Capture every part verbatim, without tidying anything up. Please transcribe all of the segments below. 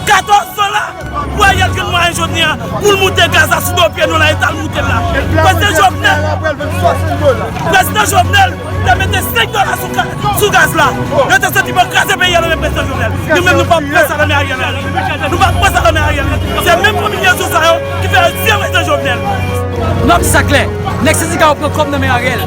Katòz dola pou Ariel jwenn mwayen jodi a pou l moute gaz la sou do pye nou la, e sa l moute l la. Prezidan Jovenel, Prezidan Jovenel te mete senk dola sou, sou gaz la. Yo te santi pou yo kraze peyi a nan men Prezidan Jovenel. Nou menm nou p ap pran sa nan men Ariel Henry. Nou p ap pran sa nan men Ariel Henry. Se menm konbinezon sa yo ki fè yo tiye Prezidan Jovenel. N ap di sa klè. Nèg sendika yo pran kòb nan men Ariel.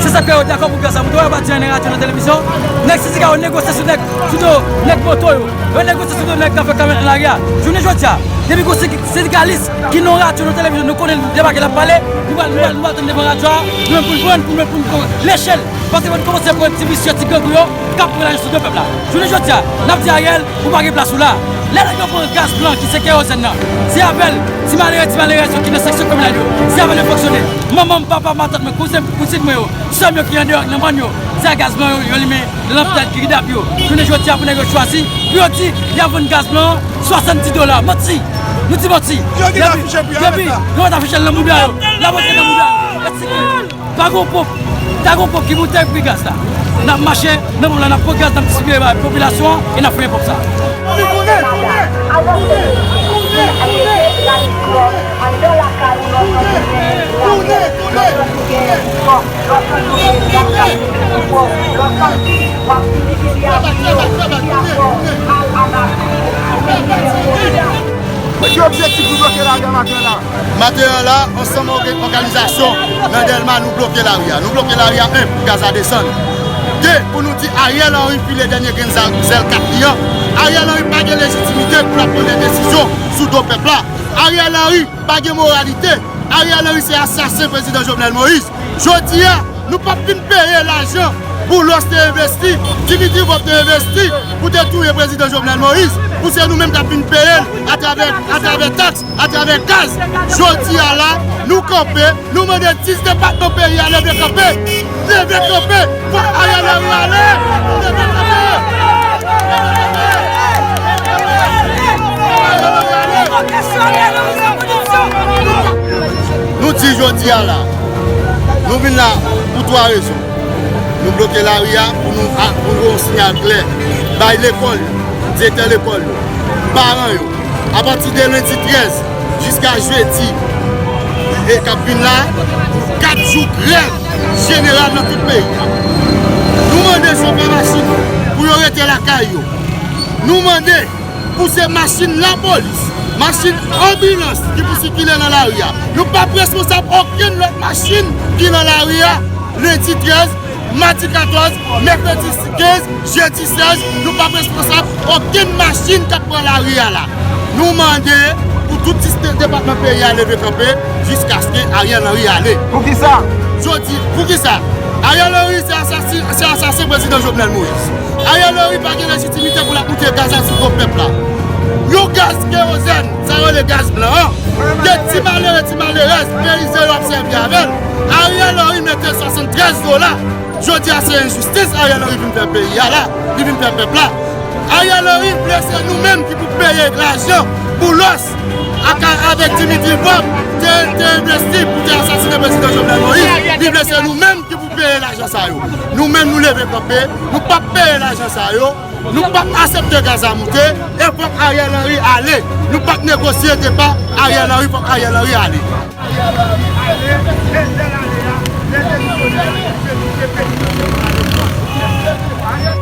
Se sa k fè yo dakò pou gaz la moute. Wè yo pa di anyen nan radyo, nan televizyon. Nèg sendika yo negosye sou nèg, sou do nèg moto yo. Yo negosye sou do nèg k ap fè kamyonèt nan lari a. Jounen jodi a, depi gon sendikalis ki nan radyo, nan televizyon, nou konnen l debake, l ap pale, nou pral, nou pral, nou pral tann devan radyo a, nou menm pou n pran, pou n, pou n leche l. Paske pou n kòmanse pran ti visye, ti grangou yo, k ap pran lajan sou do pèp la. Jounen jodi a, n ap di Ariel, ou pa gen plas ou la. Lè nèg yo pran gaz blan ki se kerozèn nan, se avè l, ti malere, ti malerèz yo ki nan seksyon kominal yo, se avè l yo fonksyone. Manman m, papa m, matant mwen, kouzen m, kouzin mwen yo, sè m yo ki andeyò ak nan bann yo, se a gaz blan yo, yo limen nan lapitay Kiridap yo. Jounen jodi a pou nèg yo chwazi, pou yo di, y ap vann gaz blan an swasanndis dola. Manti! Nou di manti! Yo gentan afiche pri a, epi yo mèt afiche l nan mouda yo. L ap rantre nan mouda yo. Èske pa gon ponp, ta gon ponp ki moute pri gaz la. N ap mache nan ponp la, n ap pran gaz, n ap distribiye bay popilasyon an e n ap fèmen ponp sa. Madam, alòske nou toujou mete gaz klò anndan lakay ou lè w santi w gen gaz, lè w santi w gen kò, lè w santi w gen gaz k ap vin sou kò w, lè w santi w ap vin vin vin vin dakò al anba pri ou menm ki nan mouda. Ki objektif nou bloke lari a maten an la? Maten an la, ansanm òg-, òganizasyon nan Dèlma, nou bloke lari a. Nou bloke lari a, en, pou gaz la desann. De, pou nou di Ariel Henry file dènye grenn zèl, zèl kat li an. Ariel Henry pa gen lejitimite pou l ap pran de desizyon sou do pèp la. Ariel Henry pa gen moralite. Ariel Henry se asasen prezidan Jovenel Moïse. Jodi a, nou p ap vin peye lajan Boulos te envesti, Dimitri Vorbe te envesti pou te touye prezidan Jovenel Moïse, pou se nou menm k ap vin peye l atravè, atravè taks, atravè gaz. Jodi a la, nou kanpe, nou mande dis depatman peyi a leve kanpe. Leve kanpe! Fòk Ariel Henry ale! Leve kanpe! Nou di jodi a la, nou vin la pou twa rezon. Nou bloke lari a pou nou a, pou nou yon siyal klè bay lekòl yo, direktè lekòl yo, paran yo, apati de lendi trèz jiska jedi e k ap vin la, pou kat jou grèv jeneral nan tout peyi a. Nou mande chofè machin pou yo rete lakay yo. Nou mande pou se machin lapolis, machin anbilans ki pou sikile nan lari a. Nou p ap responsab okenn lòt machin ki nan lari a lendi trèz, madi katòz, mèkredi kenz, jedi sèz, nou p ap responsab okenn machin k ap pran lari a la. Nou mande pou tout dis depatman peyi a leve kanpe jiskaske Ariel Henry ale. Poukisa? Jodi, poukisa? Ariel Henry se asasin, se asasen prezidan Jovenel Moïse. Ariel Henry pa gen lejitimite pou l ap moute gaz la sou do pèp la. Yon gaz kerozèn, sa yo rele gaz blan an, ke ti malere, ti malerèz, peyizan yo ap sèvi avè l. Ariel Henry mete swasanntrèz dola. Jodi a se enjistis Ariel Henry vin fè peyi a la, li vin fè pèp la. Ariel Henry vle se nou menm ki pou peye lajan Boulos ak, avèk Dimitri Vorbe te, te envesti pou te asasinen prezidan Jovenel Moïse. Li vle se nou menm ki pou peye lajan sa yo. Nou menm nou leve kanpe, nou p ap peye lajan sa yo. Nou p ap aksepte gaz la moute, e fòk Ariel Henry ale. Nou p ap negosye depa Ariel Henry, fòk Ariel Henry ale.